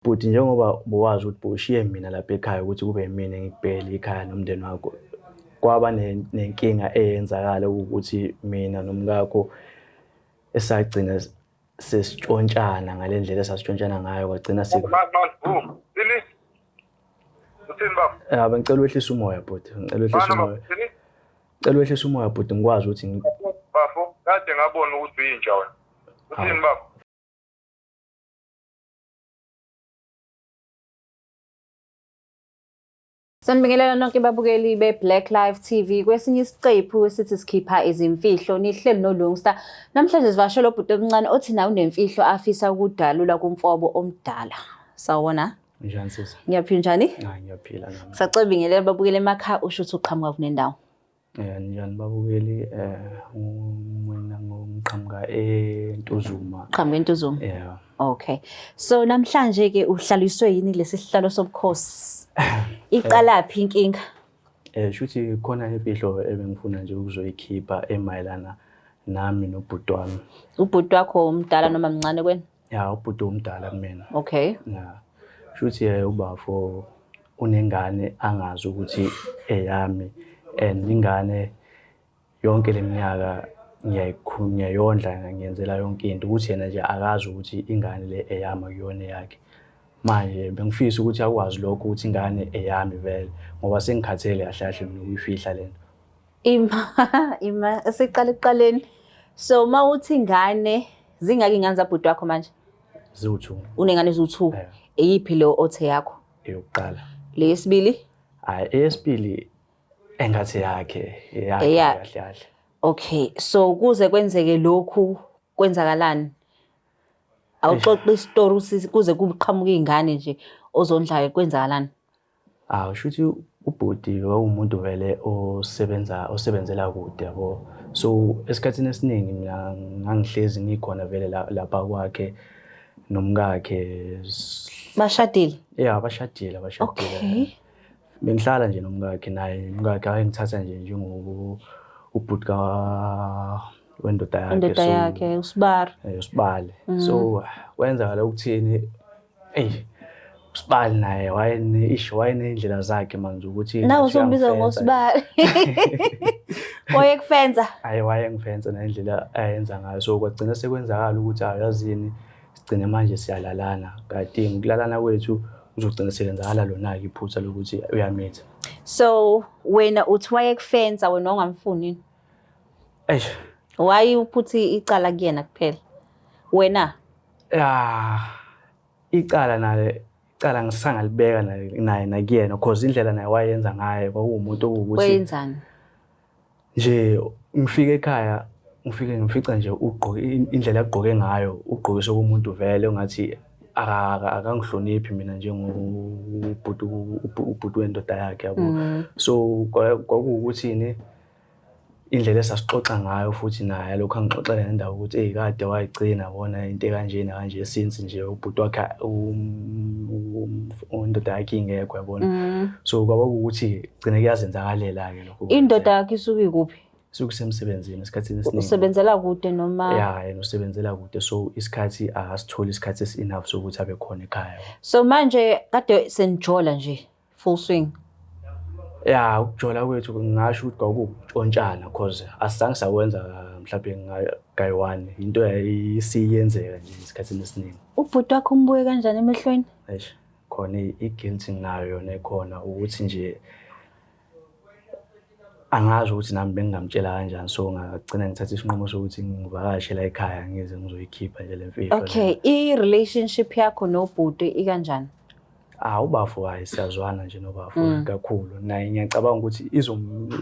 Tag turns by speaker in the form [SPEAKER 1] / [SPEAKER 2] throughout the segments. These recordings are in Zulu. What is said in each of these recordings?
[SPEAKER 1] Bhuti njengoba bowazi ukuthi bowushiye mina lapha ekhaya ukuthi kube yimina engikubhekele ikhaya nomndeni wakho, kwaba nenkinga eyenzakala ukuthi mina nomkakho esagcina sesitshontshana ngale ndlela esasitshontshana ngayo kwagcina
[SPEAKER 2] Uthini baba?
[SPEAKER 1] Ya bengicela wehlise umoya bhuti, ngicela wehlise umoya. Ngicela wehlise umoya bhuti ngikwazi ukuthi
[SPEAKER 2] Bafo, kade ngabona ukuthi uyinja wena. Uthini baba?
[SPEAKER 3] Sanibingelela nonke babukeli be-Black Life TV kwesinye isiqephu esithi sikhipha izimfihlo nihleli noLungsta. Namhlanje sivashela ubhuti omncane othi nawe unemfihlo afisa ukudalula kumfobo omdala. Sawubona.
[SPEAKER 1] Njani sisi?
[SPEAKER 3] Ngiyaphila njani?
[SPEAKER 1] Hayi ngiyaphila nami.
[SPEAKER 3] Sacebingelela babukeli emakhaya usho ukuthi uqhamuka kunendawo.
[SPEAKER 1] Njani babukeli mina ngiqhamuka eNtuzuma.
[SPEAKER 3] Qhamuka eNtuzuma.
[SPEAKER 1] Yeah.
[SPEAKER 3] Okay. So namhlanje ke uhlaliswe yini lesi sihlalo sobukhosi? Iqalaphi inkinga?
[SPEAKER 1] Shuthi khona imfihlo ebengifuna nje ukuzoyikhipha emayelana nami nobhuti wami.
[SPEAKER 3] Ubhuti wakho umdala noma mncane kwena?
[SPEAKER 1] Ya, ubhuti omdala kumina.
[SPEAKER 3] Okay.
[SPEAKER 1] Ya. Shuthi ubafo unengane angazi ukuthi eyami and ingane yonke leminyaka ngiyayondla ngiyenzela yonke into ukuthi yena nje akazi ukuthi ingane le eyami akuyona eyakhe. Manje bengifisa ukuthi akwazi lokho ukuthi ingane eyami vele ngoba sengikhathele kahle kahle mina ukuyifihla lento.
[SPEAKER 3] Ima ima siqala ekuqaleni. So uma uthi ingane zingaki ingane zabhuti wakho manje?
[SPEAKER 1] Ziwu-2.
[SPEAKER 3] Unengane eziwu-2.
[SPEAKER 1] Yeah.
[SPEAKER 3] Eyiphi lo othe yakho?
[SPEAKER 1] Eyokuqala.
[SPEAKER 3] Le yesibili?
[SPEAKER 1] Hayi eyesibili engathi yakhe eyakhe
[SPEAKER 3] Eya-
[SPEAKER 1] kahle kahle.
[SPEAKER 3] Okay, so kuze kwenzeke lokhu kwenzakalani? Awuxoxe isitori kuze kuqhamuke ingane nje ozondlayo kwenzakalani?
[SPEAKER 1] Ah, shuthi ubhuti wawumuntu vele osebenza osebenzela kude yabo. So esikhathini esiningi mina ngangihlezi ngikhona vele lapha kwakhe nomkakhe.
[SPEAKER 3] Bashadile?
[SPEAKER 1] Yeah, bashadile, bashadile.
[SPEAKER 3] Okay.
[SPEAKER 1] Bengihlala nje nomkakhe naye, umkakhe wayengithatha nje njengo ubhuti ka wendoda yakhe.
[SPEAKER 3] Indoda
[SPEAKER 1] so,
[SPEAKER 3] yakhe usibari.
[SPEAKER 1] Usibali. So kwenzakala ukuthini? Eyi, usibali naye wayene isho wayeney'ndlela zakhe manje ukuthi
[SPEAKER 3] Nawe
[SPEAKER 1] ngathi
[SPEAKER 3] usumbiza
[SPEAKER 1] uyangifensa.
[SPEAKER 3] ngosibali. Wayekufensa.
[SPEAKER 1] Hhayi wayengifensa nendlela ayenza ngayo. So kwagcina sekwenzakala ukuthi awuyazini sigcine manje siyalalana. Kanti ngokulalana kwethu kuzogcina sekwenzakala lona-ke iphutha lokuthi uyamitha.
[SPEAKER 3] So wena uthi wayekufensa wena ungamfuni yini?
[SPEAKER 1] Eish.
[SPEAKER 3] Why uphuthi icala kuyena kuphela? Wena?
[SPEAKER 1] Ya, icala naye, icala ngisangalibeka naye nakuyena cause indlela naye wayenza ngayo kwakuwumuntu okuwukuthi
[SPEAKER 3] Wayenzani?
[SPEAKER 1] Nje ngifike ekhaya ngifike ngifica nje ugqoke indlela agqoke ngayo ugqokise komuntu vele ongathi akangihloniphi mina njengobhuti ubhuti wendoda yakhe yabo. So kwakuwukuthini indlela esasixoxa ngayo futhi naye lokhu angixoxela nendaba ukuthi eyi kade wayigcina bona into ekanjena kanje since nje ubhuti wakhe indoda yakhe ingekho yabona. So kwaba ukuthi gcine kuyazenzakalela-ke lokho.
[SPEAKER 3] Indoda yakhe isuke ikuphi?
[SPEAKER 1] Isuke isemsebenzini esikhathini esiningi.
[SPEAKER 3] Usebenzela kude noma?
[SPEAKER 1] Ya, yena usebenzela kude so isikhathi akasitholi isikhathi esi-enough sokuthi abe khona ekhaya.
[SPEAKER 3] So manje kade senijola nje full swing?
[SPEAKER 1] Ya, ukujola kwethu ngingasho ukuthi kwakuwukutshontshana cause asizange sakwenza mhlawumbe kayi-one. Into yayisiyenzeka nje esikhathini esiningi.
[SPEAKER 3] Ubhuti wakho umbuke kanjani emehlweni?
[SPEAKER 1] Eish, khona i-guilt nginayo yona ekhona ukuthi nje angazi ukuthi nami bengingamtshela kanjani so ngagcina ngithatha isinqumo sokuthi ngivakashe la ekhaya ngize ngizoyikhipha nje le mfihlo.
[SPEAKER 3] Okay, i-relationship yakho nobhuti ikanjani?
[SPEAKER 1] Ah, ubafo hayi siyazwana nje nobafo kakhulu. Naye ngiyacabanga ukuthi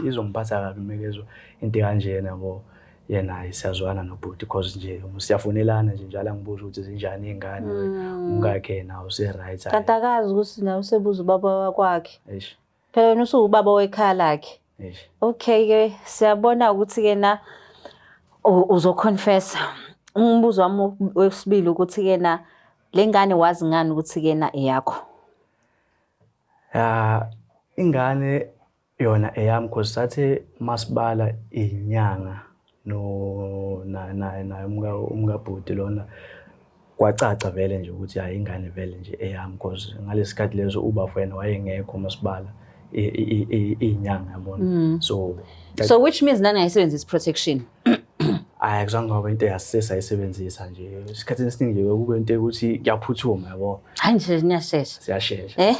[SPEAKER 1] izomphatha kabi mekezwa into kanjena yabo. Yena hayi siyazwana nobhuti because nje siyafonelana nje njalo angibuza ukuthi zinjani iy'ngane, umkakhe yena use-right.
[SPEAKER 3] Kanti akazi ukuthi nawe usebuza ubaba wakwakhe.
[SPEAKER 1] Eish.
[SPEAKER 3] Phela wena usuwubaba wekhaya lakhe.
[SPEAKER 1] Eish.
[SPEAKER 3] Okay ke siyabona ukuthi ke na uzoconfessa. Umbuzo wami wesibili ukuthi ke na le ngane wazi ngani ukuthi ke na eyakho?
[SPEAKER 1] Ya, ingane yona eyami cause sathe masibala inyanga no na na naye umkabhuti lona Kwacaca vele nje ukuthi hayi, ingane vele nje eyami, cause ngalesi sikhathi leso ubafo yena wayengekho masibala iy'nyanga, yabona. So
[SPEAKER 3] So which means naningayisebenzisi protection?
[SPEAKER 1] Hhayi, akuzange kwaba into esayisebenzisa nje. Esikhathini esiningi nje kube into yokuthi kuyaphuthuma, yabo.
[SPEAKER 3] Hayi nje, niyashesha.
[SPEAKER 1] Siyashesha.
[SPEAKER 3] Eh?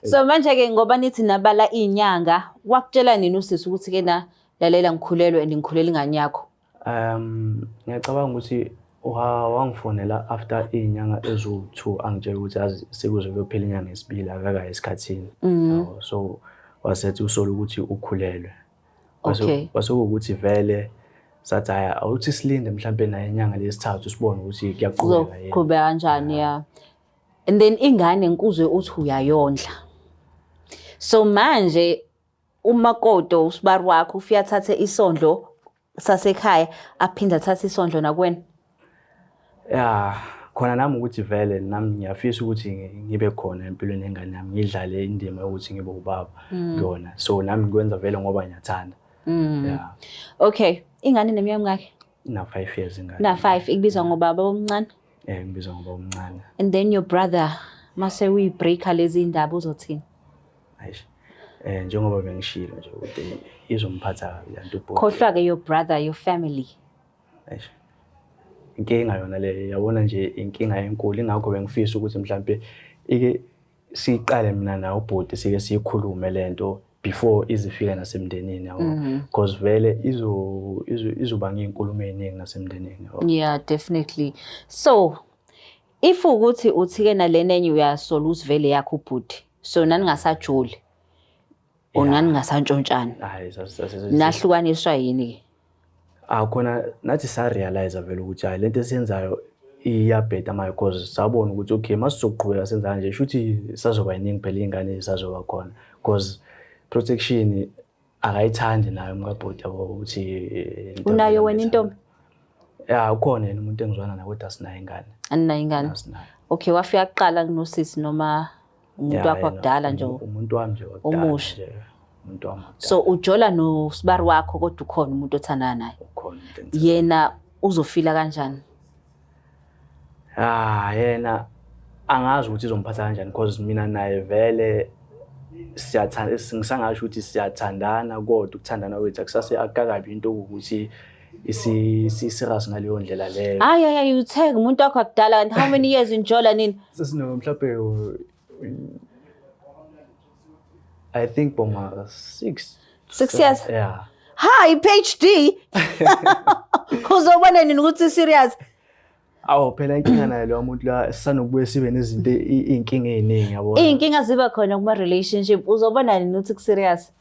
[SPEAKER 3] So manje-ke, ngoba nithi nabala iy'nyanga, wakutshela nini usisi ukuthi-ke na, lalela, ngikhulelwe and ngikhulelwe ingane yakho?
[SPEAKER 1] Ngiyacabanga ukuthi wangifonela after iy'nyanga eziwu-2, angitshela ukuthi yazi sekuze kuyophela inyanga yesibili akakayi esikhathini. Yabo, so wasethi usola ukuthi ukhulelwe. Kwase kuwukuthi vele sathi hhayi, awuthi silinde mhlampe naye inyanga lesithathu, sibone ukuthi kuyaqhubeka yini.
[SPEAKER 3] Kuzoqhubeka kanjani, ya. And then ingane ngikuzwe uthi uyayondla. So manje umakoto, usibari wakho, ufike athathe isondlo sasekhaya, aphinde athathe isondlo nakuwena?
[SPEAKER 1] Ya, khona nami ukuthi vele nami ngiyafisa ukuthi ngibe khona empilweni yengane yami, ngidlale indima yokuthi ngibe ubaba kuyona. So nami ngikwenza vele ngoba ngiyathanda. Ya.
[SPEAKER 3] Okay, ingane neminyaka mingaki?
[SPEAKER 1] Ina 5 years ingane.
[SPEAKER 3] Na 5, ikubizwa ngobaba omncane?
[SPEAKER 1] Eh, ngibizwa ngoba omncane.
[SPEAKER 3] And then your brother, mase uyi-breaker lezi indaba, uzothini?
[SPEAKER 1] Eish. Njengoba bengishilo nje ukuthi izomphatha kabi le nto ubhuti.
[SPEAKER 3] Khohlwa-ke your brother, your family.
[SPEAKER 1] Eish. Inkinga yona le, yabona nje, inkinga enkulu, ingakho bengifisa ukuthi mhlampe ike siqale mina nawe ubhuti sike siyikhulume lento before izifika nasemndenini, yabo, because vele izoba ngey'nkulumo ey'ningi nasemndenini, yabo.
[SPEAKER 3] Yeah, definitely. So if ukuthi uthi-ke nalena enye uyasola ukuthi vele yakho ubhuti, so naningasajoli or naningasantshontshani?
[SPEAKER 1] Hhayi,
[SPEAKER 3] Nahlukaniswa yini-ke?
[SPEAKER 1] Ah, khona nathi sa-realize vele ukuthi hhayi, lento esiyenzayo iyabheda manje, cause sabona ukuthi okay, uma sizoqhubeka senza kanje, shuthi sazoba yiningi phela iy'ngane ezisazoba khona, cause protection akayithandi nayo umkabhuti, yabo, ukuthi into
[SPEAKER 3] Unayo
[SPEAKER 1] vele
[SPEAKER 3] wena intombi?
[SPEAKER 1] Ya, ukhona yena umuntu engizwana naye, kodwa asinayo ingane.
[SPEAKER 3] Aninayo ingane?
[SPEAKER 1] Asinayo.
[SPEAKER 3] Okay, wafika kuqala kunosisi noma umuntu
[SPEAKER 1] Ya,
[SPEAKER 3] wakho
[SPEAKER 1] yena,
[SPEAKER 3] wakudala nje?
[SPEAKER 1] Umuntu wami nje wakudala.
[SPEAKER 3] Omusha.
[SPEAKER 1] Nje, umuntu wami wakudala.
[SPEAKER 3] So ujola nosibari wakho, kodwa ukhona umuntu othandana naye?
[SPEAKER 1] Ukhona umuntu engithandana.
[SPEAKER 3] Yena uzofila kanjani?
[SPEAKER 1] Ah, yena angazi ukuthi izomphatha kanjani, because mina naye vele siyathanda, ngisangasho ukuthi siyathandana, kodwa ukuthandana kwethu akusase akukakabi into ukuthi isi-serious ngaleyo ndlela leyo.
[SPEAKER 3] Hayi hayi hayi, uthenga umuntu wakho akudala, kanti how many years nijola nini?
[SPEAKER 1] Sesino mhlawumbe I think boma 6.
[SPEAKER 3] 6 years?
[SPEAKER 1] Yeah.
[SPEAKER 3] Hayi, PhD. Uzobona nini ukuthi serious?
[SPEAKER 1] Awu, phela inkinga naye lo muntu la, sisanokubuye sibe nezinto iy'nkinga ey'ningi, yabona.
[SPEAKER 3] Iy'nkinga ziba khona kuma-relationship. Uzobona nini ukuthi ku-serious?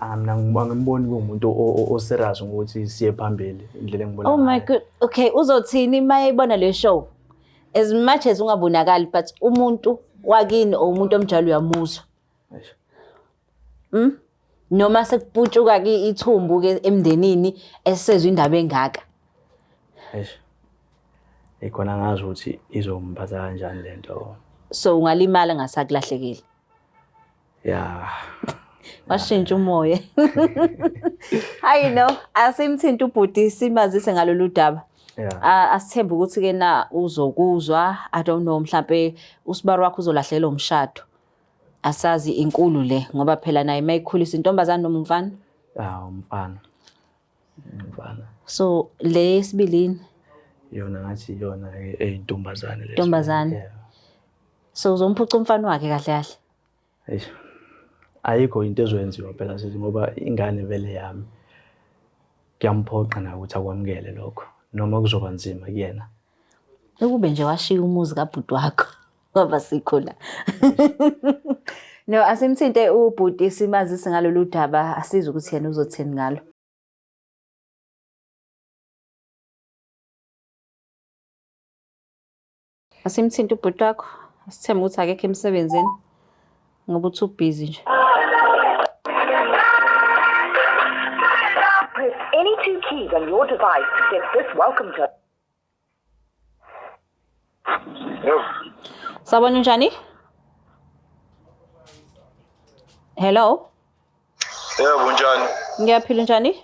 [SPEAKER 1] Ah, mina angimboni kuwumuntu o-serious ngokuthi siye phambili, indlela engibona
[SPEAKER 3] Oh my
[SPEAKER 1] ngayo.
[SPEAKER 3] God. Okay, uzothini uma eyibona le show? As much as ungabonakali, but umuntu wakini or umuntu omjalo uyamuzwa.
[SPEAKER 1] Eish.
[SPEAKER 3] Noma sekuputshuka ke ithumbu ke emndenini esezwe indaba engaka.
[SPEAKER 1] Eish. Ikhona ngazi ukuthi izomphatha kanjani lento.
[SPEAKER 3] So ungalimala ngasakulahlekile.
[SPEAKER 1] Ya.
[SPEAKER 3] Washintsha umoya. Hayi no, asimthinta ubhuti simazise ngalolu daba.
[SPEAKER 1] Yeah.
[SPEAKER 3] Asithembe ukuthi ke na uzokuzwa, I don't know, mhlambe usibari wakho uzolahlekelwa umshado. Asazi, inkulu le, ngoba phela naye mayikhulisa intombazane noma umfana.
[SPEAKER 1] Ah, umfana. Umfana.
[SPEAKER 3] So le yesibilini?
[SPEAKER 1] Yona ngathi iyona eyintombazane le.
[SPEAKER 3] Ntombazane.
[SPEAKER 1] Yeah.
[SPEAKER 3] So uzomphuca umfana wakhe kahle kahle.
[SPEAKER 1] Eish. Ayikho into ezoyenziwa phela sithi, ngoba ingane vele yami. Kuyamphoqa naye ukuthi akwamukele lokho noma kuzoba nzima kuyena.
[SPEAKER 3] Ukube nje washiya umuzi kabhuti wakho ngoba sikho la. No, asimthinte ubhuti simazise ngalolu daba, asizwe ukuthi yena uzothini ngalo. Asimthinte ubhuti wakho, asithembe ukuthi akekho emsebenzini ngoba uthi ubhizi nje.
[SPEAKER 4] Press any two keys on your device to set this welcome tone.
[SPEAKER 2] Yebo.
[SPEAKER 3] Sawubona, njani? Hello?
[SPEAKER 2] Yebo, njani?
[SPEAKER 3] Ngiyaphila, njani?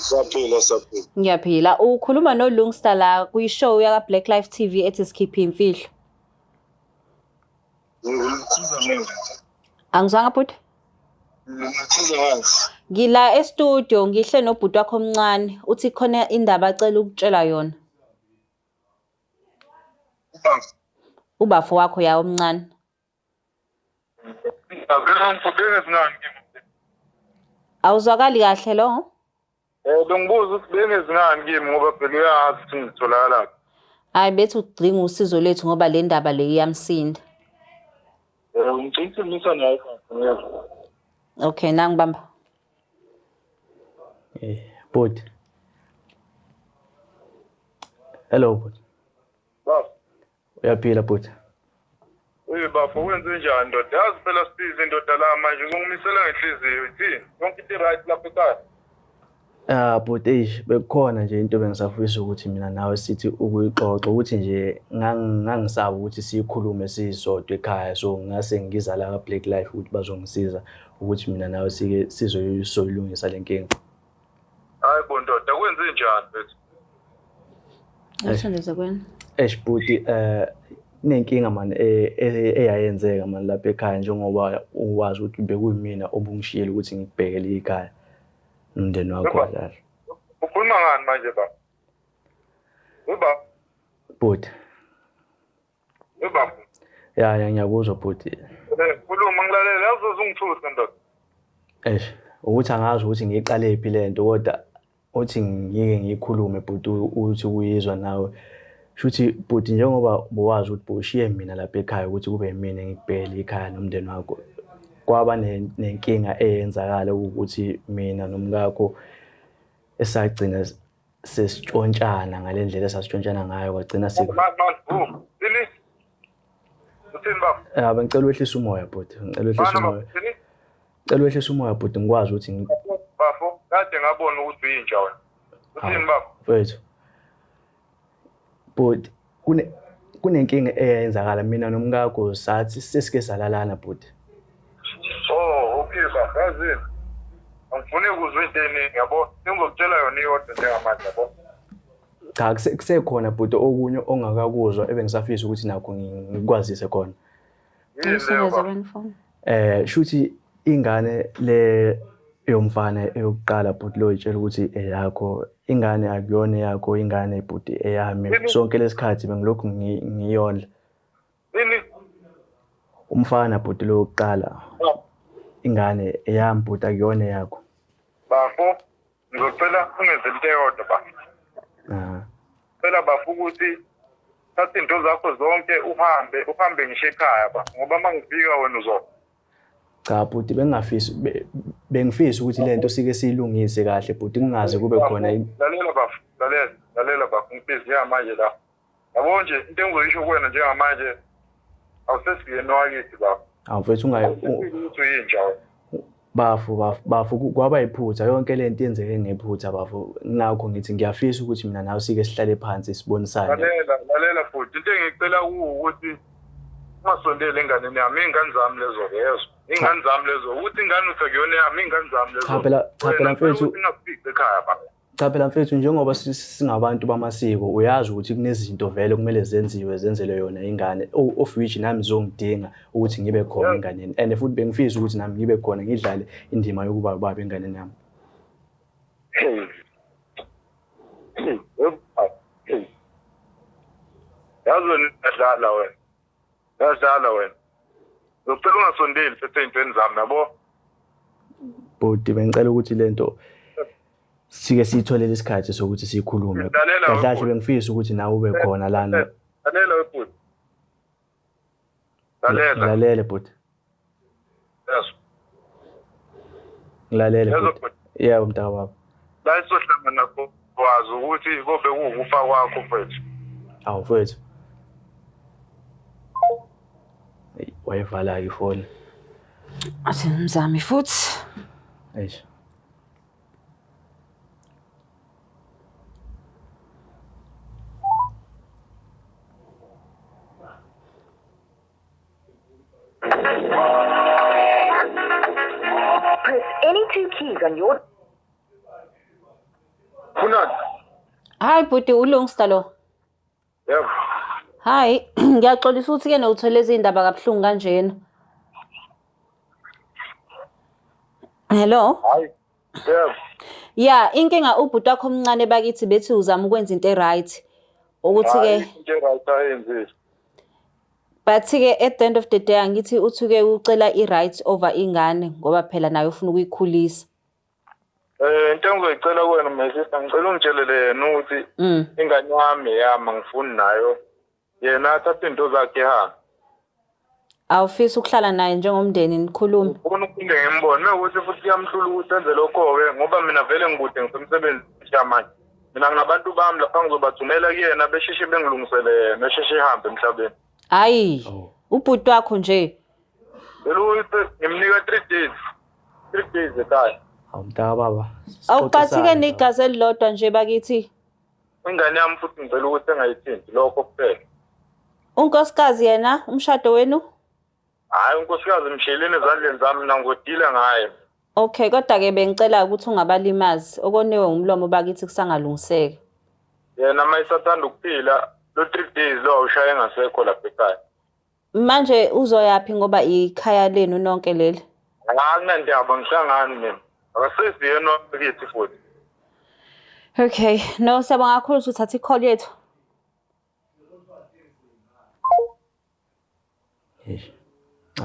[SPEAKER 2] Saphila, saphila.
[SPEAKER 3] Ngiyaphila. Ukhuluma noLungsta la kwi-show yaka Black Life TV ethi sikhiphe imfihlo.
[SPEAKER 2] Ngikusiza ngani?
[SPEAKER 3] Angizwanga bhuti?
[SPEAKER 2] Ngikusiza ngani?
[SPEAKER 3] Ngila e-studio ngihle nobhuti wakho omncane uthi khona indaba acela ukutshela yona.
[SPEAKER 2] Ubaba.
[SPEAKER 3] Ubafo wakho ya omncane.
[SPEAKER 2] Bengezingani kimi?
[SPEAKER 3] Awuzwakali kahle lo?
[SPEAKER 2] Bengibuza ukuthi bengezingani kimi ngoba phela uyazi ukuthi ngitholakala.
[SPEAKER 3] Hayi bethi udinga usizo lethu ngoba le ndaba le iyamsinda.
[SPEAKER 2] Ngicela misa naye.
[SPEAKER 3] Okay, nangibamba.
[SPEAKER 1] Bhuti. Hello bhuti.
[SPEAKER 2] Baba.
[SPEAKER 1] Uyaphila bhuti?
[SPEAKER 2] Uyi bafo, wenze njani ndoda? Yazi phela sibiza indoda la manje uzongimisela ngenhliziyo ithini? Yonke into i-right lapha ekhaya.
[SPEAKER 1] Ah bhuti, eish, bekukhona nje into bengisafisa ukuthi mina nawe sithi ukuyixoxa, ukuthi nje ngangisaba ukuthi siyikhulume sisodwa ekhaya, so ngase ngiza la ka-Black Life ukuthi bazongisiza ukuthi mina nawe sike sizoyilungisa le nkinga.
[SPEAKER 2] Hayi bo ndoda, kwenze njani mfethu?
[SPEAKER 3] Usondeze kwena.
[SPEAKER 1] Eish bhuti, kunenkinga mani eyayenzeka mani lapha ekhaya, njengoba uwazi ukuthi bekuyimina obungishiyile ukuthi ngikubhekele ikhaya nomndeni wakho kahle.
[SPEAKER 2] Ukhuluma ngani manje baba? Uba
[SPEAKER 1] Bhuti.
[SPEAKER 2] Uba.
[SPEAKER 1] Ya ya, ngiyakuzwa bhuti.
[SPEAKER 2] Khuluma ngilalela, yazi uzungithusa ndoda.
[SPEAKER 1] Eish, ukuthi angazi ukuthi ngiyiqale phi lento, kodwa uthi ngike ngiyikhulume bhuti, uthi uyizwa nawe. Shuthi bhuti, njengoba bowazi ukuthi boshiye mina lapha ekhaya ukuthi kube yimina engikubhekele ikhaya nomndeni wakho, kwaba nenkinga eyenzakala ukuthi mina nomkakho esagcina sesitshontshana ngale ndlela esasitshontshana ngayo, kwagcina
[SPEAKER 2] Uthini baba?
[SPEAKER 1] Bengicela wehlise umoya bhuti, ngicela wehlise umoya. Ngicela wehlise umoya bhuti, ngikwazi ukuthi
[SPEAKER 2] Bafo, kade ngabona ukuthi uyinja wena. Uthini baba?
[SPEAKER 1] Mfethu. Bhuti, kunenkinga eyenzakala mina nomkakho, sathi sesike salalana bhuti.
[SPEAKER 2] Oh, okay baba, yazini. Angifuni ukuzwa into eningi yabo. Sengizokutshela yona iyodwa njengamanje yabo.
[SPEAKER 1] Cha, kusekhona bhuti okunye ongakakuzwa ebengisafisa ukuthi nakho ngikwazise khona.
[SPEAKER 3] Usondeze kwena phone.
[SPEAKER 1] Shuthi ingane le yomfana eyokuqala bhuti lo itshela ukuthi eyakho, ingane akuyona eyakho, ingane bhuti eyami. Sonke lesikhathi bengilokhu ngiyondla. Umfana bhuti lo yokuqala, ingane eyami bhuti, akuyona eyakho.
[SPEAKER 2] Bafo, ngizocela ungenze into eyodwa bafo. Cela bafo ukuthi thatha into zakho zonke uhambe, uhambe ngisho ekhaya bafo, ngoba uma ngifika wena uzofa.
[SPEAKER 1] Cha bhuti, bengingafisi bengifisa ukuthi lento sike siyilungise kahle bhuti, kungaze kube khona.
[SPEAKER 2] Lalela bafo, lalela, lalela bafo, ngibhizi manje la. Yabo nje into engizoyisho kuwena njengamanje, awusesiyena wakithi bafo.
[SPEAKER 1] Awu mfethu,
[SPEAKER 2] ukuthi uyinja wena.
[SPEAKER 1] Bafo, bafo, bafo, kwaba iphutha, yonke lento yenzeke ngephutha bafo. Ngakho ngithi ngiyafisa ukuthi mina nawe sike sihlale phansi sibonisane.
[SPEAKER 2] Lalela, lalela futhi, into engicela kuwe ukuthi ungasondeli enganeni yami, iy'ngane zami lezo lezo. Iy'ngane zami lezo, ukuthi ingane uthi akuyona yami, iy'ngane zami lezo.
[SPEAKER 1] Cha phela, cha phela mfethu.
[SPEAKER 2] Ungakufici ekhaya baba.
[SPEAKER 1] Cha phela mfethu, njengoba singabantu bamasiko, uyazi ukuthi kunezinto vele kumele zenziwe, zenzelwe yona ingane, of which nami zongidinga ukuthi ngibe khona enganeni, and futhi bengifisa ukuthi nami ngibe khona ngidlale indima yokuba ubaba enganeni yami.
[SPEAKER 2] Yazi wena uyadlala wena. Uyadlala wena. Ngicela ungasondeli futhi ey'ntweni zami yabo.
[SPEAKER 1] Bhuti, bengicela ukuthi lento sike siyitholele isikhathi sokuthi siyikhulume.
[SPEAKER 2] Lalela,
[SPEAKER 1] Kahle kahle
[SPEAKER 2] bhuti.
[SPEAKER 1] bengifisa ukuthi nawe ube khona lana.
[SPEAKER 2] Lalela bhuti. Lalela.
[SPEAKER 1] Ngilalele bhuti.
[SPEAKER 2] Yes.
[SPEAKER 1] Ngilalele
[SPEAKER 2] Yezwa
[SPEAKER 1] bhuti.
[SPEAKER 2] bhuti.
[SPEAKER 1] Yebo mntaka baba.
[SPEAKER 2] La esizohlangana kwazi ukuthi kobe kuwukufa kwakho mfethu.
[SPEAKER 1] Awu mfethu. Eyi, wayivala-ke ifoni.
[SPEAKER 3] Athi ngizame futhi.
[SPEAKER 1] Eish.
[SPEAKER 4] Press any two keys on your
[SPEAKER 2] Funani?
[SPEAKER 3] Hayi bhuti uLungsta lo.
[SPEAKER 2] Yebo.
[SPEAKER 3] Hayi, ngiyaxolisa ukuthi ke nowuthole izindaba kabuhlungu kanjena. Hello?
[SPEAKER 2] Hayi. Yebo.
[SPEAKER 3] Ya, inkinga ubhuti wakho omncane bakithi bethi uzama ukwenza into e-right. Ukuthi ke
[SPEAKER 2] Hayi, into e-right ayenzile.
[SPEAKER 3] But ke at the end of the day angithi uthi ke ucela i-right over ingane ngoba phela naye ufuna ukuyikhulisa.
[SPEAKER 2] Into engizoyicela kuwena my sister, ngicela ungitshelele yena ukuthi ingane yami yami angifuni nayo. Yena athathe into zakhe ehambe.
[SPEAKER 3] Awufisi ukuhlala naye njengomndeni nikhulume?
[SPEAKER 2] Ngifuna ukuphinde ngimbone ukuthi futhi kuyamhlula ukuthi enze lokho-ke ngoba mina vele ngikude ngisemsebenzini manje. Mina nginabantu bami lapha ngizobathumela kuyena besheshe bengilungisele yena, esheshe ehambe emhlabeni.
[SPEAKER 3] Hayi, ubhuti wakho nje.
[SPEAKER 2] Cela ukuthi ngimnika 3 days. 3 days ekhaya.
[SPEAKER 1] Hawu mntaka baba.
[SPEAKER 3] Awupathike negazi elilodwa nje bakithi.
[SPEAKER 2] Ingane yami futhi ngicela ukuthi engayithinti lokho kuphela.
[SPEAKER 3] Unkosikazi yena umshado wenu?
[SPEAKER 2] Hayi unkosikazi mshiyeleni ezandleni zami mina ngodila ngaye.
[SPEAKER 3] Okay, kodwa ke bengicela ukuthi ungabalimazi. Okoniwe umlomo bakithi kusangalungiseka.
[SPEAKER 2] Yena mayisathanda ukuphila lo 3 days lo awushaye ngasekho lapha ekhaya.
[SPEAKER 3] Manje uzoyaphi ngoba ikhaya lenu nonke leli?
[SPEAKER 2] Akunandaba ngihlangani mina. Akasisi yena wakithi futhi.
[SPEAKER 3] Okay, no siyabonga kakhulu ukuthi uthathe i-call yethu.
[SPEAKER 1] Eish.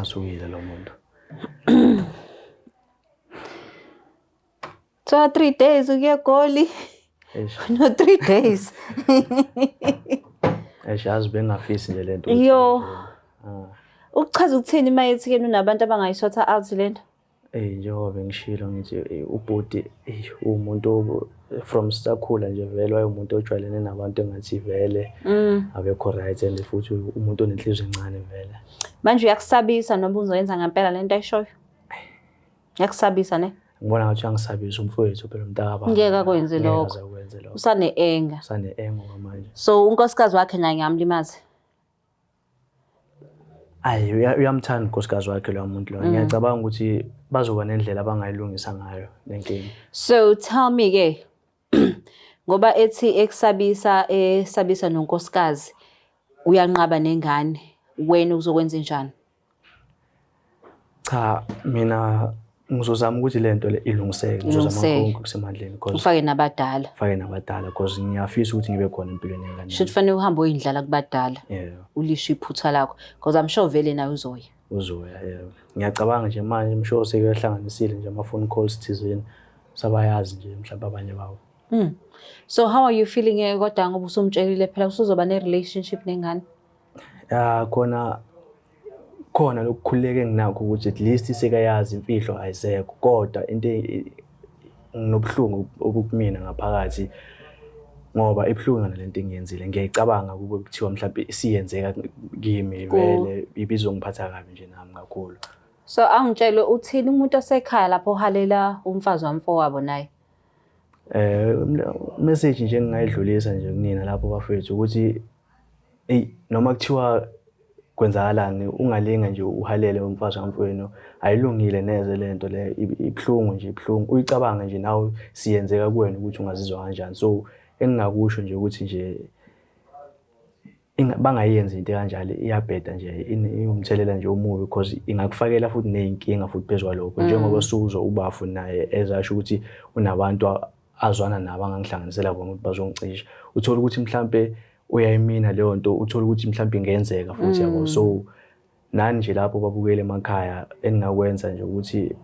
[SPEAKER 1] Asukile lo muntu.
[SPEAKER 3] Kuthiwa 3 days ukuya eGoli.
[SPEAKER 1] Eish.
[SPEAKER 3] No 3 days.
[SPEAKER 1] Eish yazi bengafisi nje lento.
[SPEAKER 3] Yo. Ukuchaza ukuthini mayethi ke unabantu abangayisorta out lento?
[SPEAKER 1] Njengoba bengishilo ngithi ubhuti umuntu from sisakhula nje vele wayemuntu ojwayelene nabantu engathi vele abekho right and futhi umuntu onenhliziyo encane vele.
[SPEAKER 3] Manje uyakusabisa noma uzoyenza ngempela lento ayishoyo? Uyakusabisa ne?
[SPEAKER 1] Ngibona ngathi uyangisabisa umfowethu phela umntakababa.
[SPEAKER 3] Ngeke akwenze
[SPEAKER 1] Ngeke
[SPEAKER 3] lokho.
[SPEAKER 1] aze akwenze lokho.
[SPEAKER 3] Usane-anger.
[SPEAKER 1] Usane-anger kwamanje.
[SPEAKER 3] So unkosikazi wakhe naye ngamlimazi.
[SPEAKER 1] Ayi uyamthanda unkosikazi wakhe loya muntu loyo. Ngiyacabanga ukuthi bazoba nendlela abangayilungisa ngayo lenkinga.
[SPEAKER 3] So tell me ke ngoba ethi ekusabisa esabisa nonkosikazi uyanqaba nengane wena uzokwenza njani?
[SPEAKER 1] Cha mina ngizozama ukuthi lento le ilungiseke. Ngizozama
[SPEAKER 3] Ilungiseke.
[SPEAKER 1] konke okusemandleni because
[SPEAKER 3] Ufake nabadala.
[SPEAKER 1] ufake nabadala because ngiyafisa ukuthi ngibe khona empilweni yengane.
[SPEAKER 3] Shuthi fanele uhambe uyindlala kubadala.
[SPEAKER 1] Yeah.
[SPEAKER 3] Ulisho iphutha lakho because I'm sure vele naye uzoya.
[SPEAKER 1] Uzoya yeah. Ngiyacabanga nje manje I'm sure sekuyahlanganisile nje ama phone calls thizeni sabayazi nje mhlawumbe abanye babo.
[SPEAKER 3] So how are you feeling eh kodwa ngoba usumtshelile phela usuzoba ne relationship nengane?
[SPEAKER 1] Ya khona khona lokukhululeka enginakho ukuthi at least sekayazi imfihlo ayisekho kodwa into nginobuhlungu obukumina ngaphakathi ngoba ibuhlungu nalento engiyenzile. Ngiyayicabanga kube kuthiwa mhlawumbe isiyenzeka kimi vele ibizongiphatha kabi nje nami kakhulu.
[SPEAKER 3] So angitshele uthini umuntu osekhaya lapho ohalela umfazi wamfowabo naye?
[SPEAKER 1] Message nje engingayidlulisa nje kunina lapho bafethu ukuthi ey noma kuthiwa kwenzakalani ungalinga nje uhalele umfazi wamfowenu, ayilungile neze lento le, ibuhlungu nje ibuhlungu. Uyicabange nje nawe siyenzeka kuwena ukuthi ungazizwa kanjani. So engingakusho nje ukuthi nje bangayenzi into kanjalo, iyabheda nje, iwumthelela nje omubi because ingakufakela futhi ney'nkinga futhi phezu kwalokho. Njengoba suzwa ubafu naye ezasho ukuthi unabantu azwana nabo angangihlanganisela bona ukuthi bazongicisha. Uthola ukuthi mhlampe uyayimina leyo nto, uthola ukuthi mhlampe ingenzeka futhi yabo. So nani nje lapho babukele emakhaya engingakwenza nje ukuthi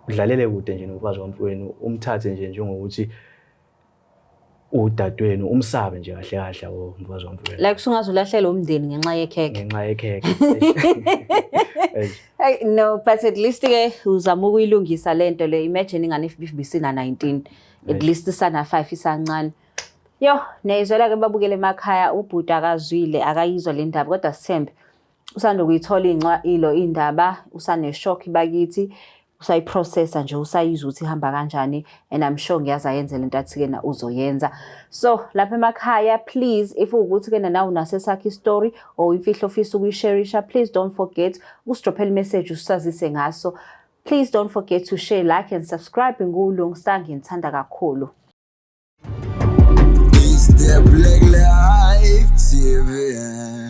[SPEAKER 1] udlalele kude nje nomfazi wamfowenu, umthathe nje njengokuthi udadewenu, umsabe nje kahle kahle yabo umfazi wamfowenu.
[SPEAKER 3] Like usungaze ulahlela umndeni ngenxa yekhekhe.
[SPEAKER 1] Ngenxa yekhekhe.
[SPEAKER 3] Hey, no, but at least ke uzama ukuyilungisa lento le. Imagine ingane if bisina 19, at least isana 5 isancane. Yo, niyayizwela ke babukele emakhaya ubhuti akazwile akayizwa le ndaba kodwa sithembe usanda kuyithola incwa ilo indaba usane shock bakithi usayiprocessa nje usayizwa ukuthi ihamba kanjani and I'm sure ngiyazi ayenze lento athi ke na uzoyenza. So lapha emakhaya please if ukuthi ke nawe unaso esakho istory or imfihlo ofisa ukuyisharisha please don't forget usidrophele message usazise ngaso. Please don't forget to share, like and subscribe. NguLungsta, nginithanda kakhulu.
[SPEAKER 5] The Black Life TV.